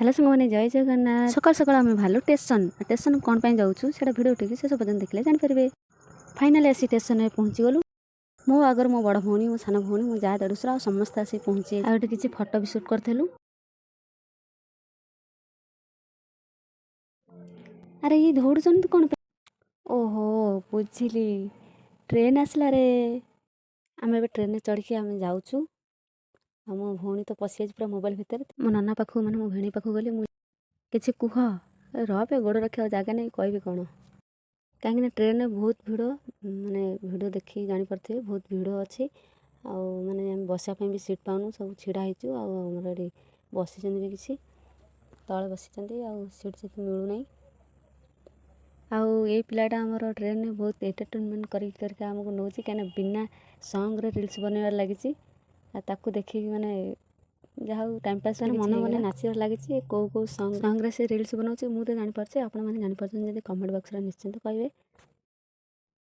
Hello ସାଙ୍ଗମାନେ, ଜୟ ଜଗନ୍ନାଥ। ସକାଳ ସକାଳ ଆମେ ବାହାରିଲୁ ଷ୍ଟେସନ୍। ଷ୍ଟେସନ୍ କ'ଣ ପାଇଁ ଯାଉଛୁ, ସେଇଟା ଭିଡ଼ିଓ ଟିକେ ଶେଷ ପର୍ଯ୍ୟନ୍ତ ଦେଖିଲେ ଜାଣିପାରିବେ। ଫାଇନାଲି ଆସି ଷ୍ଟେସନରେ ପହଞ୍ଚିଗଲୁ। ମୋ ଆଗରୁ ମୋ ବଡ଼ ଭଉଣୀ, ମୋ ସାନ ଭଉଣୀ, ମୋ ଯା, ଦେଢ଼ଶୁର ଆଉ ସମସ୍ତେ ଆସି ପହଞ୍ଚି ଆଉ ଏଠି କିଛି ଫଟୋ ବି ସୁଟ୍ କରିଥିଲୁ। ଆରେ, ଇଏ ଦୌଡ଼ୁଛନ୍ତି କ'ଣ ପାଇଁ? ଓହୋ, ବୁଝିଲି, ଟ୍ରେନ୍ ଆସିଲା ରେ। ଆମେ ଏବେ ଟ୍ରେନ୍ରେ ଚଢ଼ିକି ଆମେ ଯାଉଛୁ। ଆଉ ମୋ ଭଉଣୀ ତ ପଶିଯାଇଛି ପୁରା ମୋବାଇଲ ଭିତରେ। ମୋ ନନା ପାଖକୁ, ମାନେ ମୋ ଭେଣେଇ ପାଖକୁ ଗଲି ମୁଁ, କିଛି କୁହ ରହବେ, ଗୋଡ଼ ରଖିବାକୁ ଜାଗା ନେଇ, କହିବି କ'ଣ? କାହିଁକିନା ଟ୍ରେନ୍ରେ ବହୁତ ଭିଡ଼। ମାନେ ଭିଡ଼ ଦେଖିକି ଜାଣିପାରୁଥିବେ, ବହୁତ ଭିଡ଼ ଅଛି। ଆଉ ମାନେ ଆମେ ବସିବା ପାଇଁ ବି ସିଟ୍ ପାଉନୁ, ସବୁ ଛିଡ଼ା ହେଇଛୁ। ଆଉ ଆମର ଏଠି ବସିଛନ୍ତି ବି, କିଛି ତଳେ ବସିଛନ୍ତି, ଆଉ ସିଟ୍ ସେଠି ମିଳୁନାହିଁ। ଆଉ ଏଇ ପିଲାଟା ଆମର ଟ୍ରେନ୍ରେ ବହୁତ ଏଣ୍ଟରଟେନମେଣ୍ଟ କରିକି କରିକି ଆମକୁ ନେଉଛି, କାହିଁକିନା ବିନା ସଙ୍ଗରେ ରିଲ୍ସ ବନେଇବାରେ ଲାଗିଛି। ଆଉ ତାକୁ ଦେଖିକି ମାନେ ଯାହା ହଉ ଟାଇମ୍ ପାସ୍, ମାନେ ମନେ ମନେ ନାଚିବାରେ ଲାଗିଛି। କେଉଁ କେଉଁ ସଙ୍ଗରେ ସେ ରିଲ୍ସ ବନାଉଛି, ମୁଁ ତ ଜାଣିପାରୁଛି। ଆପଣମାନେ ଜାଣିପାରୁଛନ୍ତି ଯଦି କମେଣ୍ଟ ବକ୍ସରେ ନିଶ୍ଚିନ୍ତ କହିବେ।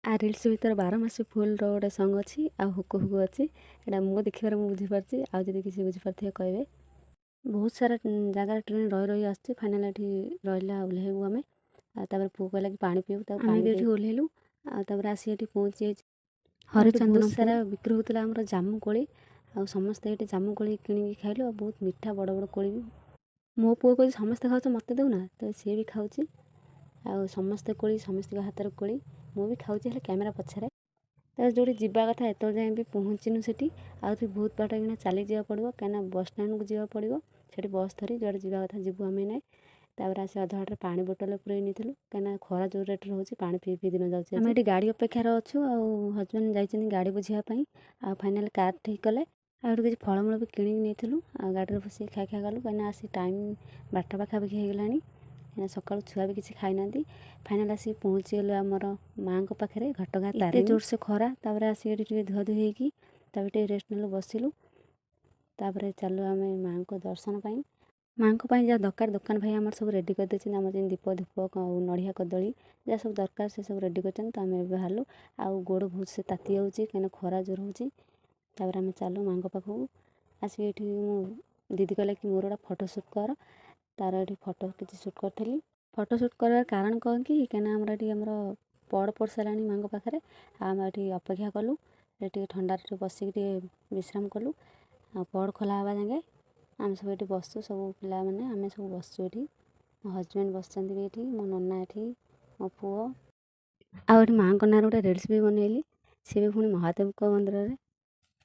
ଆ ରିଲ୍ସ ଭିତରେ 12 ମାସି ଫୁଲର ଗୋଟେ ସଙ୍ଗ ଅଛି ଆଉ ହୁକୁ ହୁକୁ ଅଛି। ଏଇଟା ମୁଁ ଦେଖିବାରେ ମୁଁ ବୁଝିପାରୁଛି, ଆଉ ଯଦି କିଛି ବୁଝିପାରୁଥିବେ କହିବେ। ବହୁତ ସାରା ଜାଗାରେ ଟ୍ରେନ୍ ରହି ରହି ଆସୁଛି। ଫାଇନାଲ୍ ଏଠି ରହିଲା, ଓହ୍ଲେଇବୁ ଆମେ। ଆଉ ତାପରେ ପୁଅ କହିଲା କି ପାଣି ପିଇବୁ, ତାକୁ ଆମେ ବି ଏଠି ଓହ୍ଲେଇଲୁ। ଆଉ ତାପରେ ଆସି ଏଠି ପହଞ୍ଚି ଯାଇଛି ହରିଚନ୍ଦନ। ସାରା ବିକ୍ରି ହେଉଥିଲା ଆମର ଜାମୁ କୋଳି। ଆଉ ସମସ୍ତେ ଏଠି ଜାମୁ କୋଳି କିଣିକି ଖାଇଲୁ, ଆଉ ବହୁତ ମିଠା, ବଡ଼ ବଡ଼ କୋଳି ବି। ମୋ ପୁଅ କହୁଛି, ସମସ୍ତେ ଖାଉଛ, ମୋତେ ଦେଉନା ତ। ସିଏ ବି ଖାଉଛି। ଆଉ ସମସ୍ତେ କୋଳି, ସମସ୍ତଙ୍କ ହାତରେ କୋଳି। ମୁଁ ବି ଖାଉଛି, ହେଲେ କ୍ୟାମେରା ପଛରେ। ତ ଯେଉଁଠି ଯିବା କଥା ଏତେବେଳେ ଯାଏଁ ବି ପହଞ୍ଚିନୁ ସେଠି। ଆହୁରି ବହୁତ ବାଟ ଏଇନା ଚାଲି ଯିବାକୁ ପଡ଼ିବ, କାହିଁକିନା ବସ୍ ଷ୍ଟାଣ୍ଡକୁ ଯିବାକୁ ପଡ଼ିବ। ସେଠି ବସ୍ ଧରି ଯୁଆଡ଼େ ଯିବା କଥା ଯିବୁ ଆମେ ନାଇଁ। ତାପରେ ଆସି ଅଧା ବାଟରେ ପାଣି ବୋଟଲ ପୁରେଇ ନେଇଥିଲୁ, କାହିଁକିନା ଖରା ଯେଉଁ ରେଟ୍ରେ ହେଉଛି, ପାଣି ପିଇ ପିଇ ଦିନ ଯାଉଛି। ଆମେ ଏଠି ଗାଡ଼ି ଅପେକ୍ଷାରେ ଅଛୁ, ଆଉ ହଜବେଣ୍ଡ ଯାଇଛନ୍ତି ଗାଡ଼ି ବୁଝିବା ପାଇଁ। ଆଉ ଫାଇନାଲ୍ କାର୍ ଠିକ୍ କଲେ। ଆଉ ଏଠୁ କିଛି ଫଳମୂଳ ବି କିଣିକି ନେଇଥିଲୁ, ଆଉ ଗାଡ଼ିରେ ବସିକି ଖାଇ ଖାଇ ଗଲୁ, କାହିଁକିନା ଆସି ଟାଇମ୍ 12ଟା ପାଖାପାଖି ହେଇଗଲାଣି। ସକାଳୁ ଛୁଆ ବି କିଛି ଖାଇନାହାନ୍ତି। ଫାଇନାଲ୍ ଆସିକି ପହଞ୍ଚିଗଲୁ ଆମର ମାଆଙ୍କ ପାଖରେ, ଘଟଗାଁ ତାରିଣୀ। ଜୋରସେ ଖରା। ତାପରେ ଆସିକି ଏଠି ଟିକେ ଧୁଆ ଧୁଇ ହେଇକି ତାପରେ ଟିକେ ରେଷ୍ଟ ନେଲୁ, ବସିଲୁ। ତାପରେ ଚାଲୁ ଆମେ ମାଆଙ୍କ ଦର୍ଶନ ପାଇଁ। ମାଆଙ୍କ ପାଇଁ ଯାହା ଦରକାର, ଦୋକାନ ଭାଇ ଆମର ସବୁ ରେଡ଼ି କରିଦେଇଛନ୍ତି। ଆମର ଯେମିତି ଦୀପ, ଧୂପ ଆଉ ନଡ଼ିଆ, କଦଳୀ, ଯାହା ସବୁ ଦରକାର ସେ ସବୁ ରେଡ଼ି କରିଛନ୍ତି। ତ ଆମେ ଏବେ ବାହାରିଲୁ। ଆଉ ଗୋଡ଼ ବହୁତ ସେ ତାତି ଯାଉଛି, କାହିଁକିନା ଖରା ଜୋର ହେଉଛି। ତାପରେ ଆମେ ଚାଲୁ ମାଆଙ୍କ ପାଖକୁ। ଆସିକି ଏଠି ମୁଁ ଦିଦି କହିଲା କି ମୋର ଗୋଟେ ଫଟୋ ସୁଟ୍ କର। ତାର ଏଠି ଫଟୋ କିଛି ସୁଟ୍ କରିଥିଲି। ଫଟୋ ସୁଟ୍ କରିବାର କାରଣ କ'ଣ କି, କାହିଁକିନା ଆମର ଏଠି ଆମର ପହଡ଼ ପଡ଼ି ସାରିଲାଣି ମାଆଙ୍କ ପାଖରେ। ଆଉ ଆମେ ଏଠି ଅପେକ୍ଷା କଲୁ, ଏଠି ଟିକେ ଥଣ୍ଡାରେ ଟିକେ ବସିକି ଟିକେ ବିଶ୍ରାମ କଲୁ। ଆଉ ପହଡ଼ ଖୋଲା ହେବା ଯାଏଁ ଆମେ ସବୁ ଏଠି ବସିଛୁ। ସବୁ ପିଲାମାନେ ଆମେ ସବୁ ବସିଛୁ ଏଠି। ମୋ ହଜବେଣ୍ଡ ବସିଛନ୍ତି ବି ଏଠି, ମୋ ନନା ଏଠି, ମୋ ପୁଅ। ଆଉ ଏଠି ମାଆଙ୍କ ନାଁରେ ଗୋଟେ ରିଲ୍ସ ବି ବନେଇଲି, ସିଏ ବି ପୁଣି ମହାଦେବଙ୍କ ମନ୍ଦିରରେ।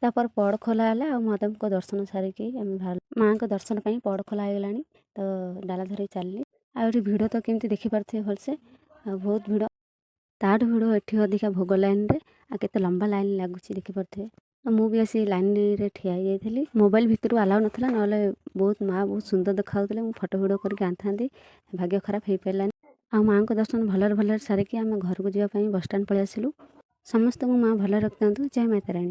ତାପରେ ପହଡ଼ ଖୋଲା ହେଲା, ଆଉ ମହାଦେବଙ୍କ ଦର୍ଶନ ସାରିକି ଆମେ ବାହାରିଲୁ ମାଆଙ୍କ ଦର୍ଶନ ପାଇଁ। ପହଡ଼ ଖୋଲା ହେଇଗଲାଣି, ତ ଡାଲା ଧରିକି ଚାଲିଲି। ଆଉ ଏଠି ଭିଡ଼ ତ କେମିତି ଦେଖିପାରୁଥିବେ ଭଲସେ, ଆଉ ବହୁତ ଭିଡ଼। ତାଠୁ ଭିଡ଼ ଏଠି ଅଧିକା ଭୋଗ ଲାଇନରେ। ଆଉ କେତେ ଲମ୍ବା ଲାଇନ୍ ଲାଗୁଛି ଦେଖିପାରୁଥିବେ। ତ ମୁଁ ବି ଆସି ଲାଇନରେ ଠିଆ ହେଇଯାଇଥିଲି। ମୋବାଇଲ ଭିତରୁ ଆଲାଉ ନଥିଲା, ନହେଲେ ବହୁତ ମା ବହୁତ ସୁନ୍ଦର ଦେଖାଯାଉଥିଲେ, ମୁଁ ଫଟୋ ଭିଡ଼ିଓ କରିକି ଆଣିଥାନ୍ତି। ଭାଗ୍ୟ ଖରାପ, ହେଇପାରିଲାନି। ଆଉ ମାଆଙ୍କ ଦର୍ଶନ ଭଲରେ ଭଲରେ ସାରିକି ଆମେ ଘରକୁ ଯିବା ପାଇଁ ବସଷ୍ଟାଣ୍ଡ ପଳେଇ ଆସିଲୁ। ସମସ୍ତଙ୍କୁ ମା ଭଲରେ ରଖିଥାନ୍ତୁ। ଜୟ ମା ତାରିଣୀ।